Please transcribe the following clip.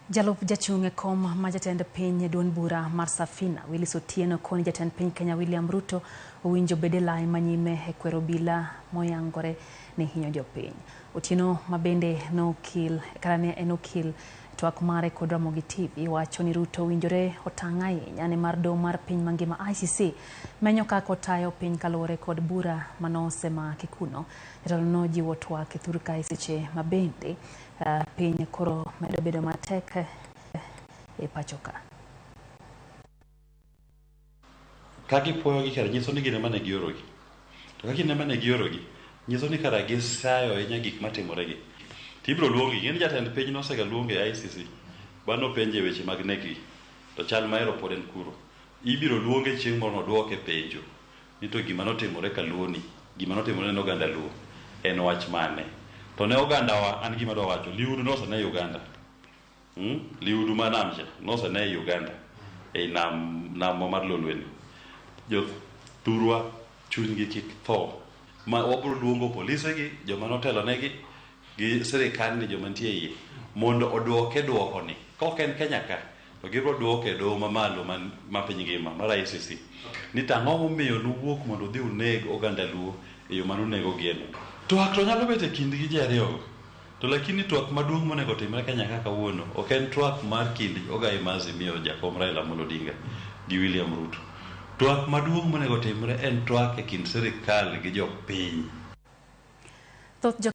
Jalup jachung' e kom ma jatend piny e duond bura mar Safina, Willis Otieno koni jatend piny Kenya William Ruto owinjo bed e lai manyime e kwero obila moyangore ni hinyo jopiny. Otieno ma bende nokil kata ne en okil twak mare kod Ramogi TV wacho ni Ruto owinjore otang' ahinya nimar doho mar piny mangima ICC menyo kaka otayo piny kaluwore kod bura manosemake kuno. Jatelo nojiwo twak e thur kae seche ma bende piny koro medo bedo matek e pacho ka. Ka gipuoyogi kara nyiso ni gin ema ne giorogi. To ka gin ema ne giorogi, nyiso ni kara gisayo ahinya gik matimoregi. To ibiro luonggi. Ing'e ni jatend piny nosega luonge e ICC ba nopenje weche mag nekgi. To chal mahero pod en kuro. Ibiro luonge chieng' moro nodwoke penjo ni to gima notimore kaluo ni, gima notimore ne oganda Luo en wach mane? To ne ogandawa an gima adwa wacho, liudu nosene Uganda. Liudu ma nam cha nosene ei Uganda, ei nam namwa mar Lolwe ni. Jothurwa chunygi kik tho. Ma wabiro luongo polise gi, joma notelo negi gi sirikand ni joma nitie iye mondo oduoke duoko ni. Ka ok en Kenya ka, to gibiro duoke e doho mamalo man, ma piny ngima mar ICC. Ni to ang'o momiyo nuwuok mondo udhi uneg oganda Luo e yo mane unegogieno. Twak to nyalo bet e kindgi ji ariyogo. To lakini twak maduong' monego otimre Kenya ka kawuono ok en twak mar kind Ogai ma Azimio jakom Raila Amolo Odinga gi William Ruto. Twak maduong' monego otimre en twak e kind sirikal gi jopiny. Thoth jo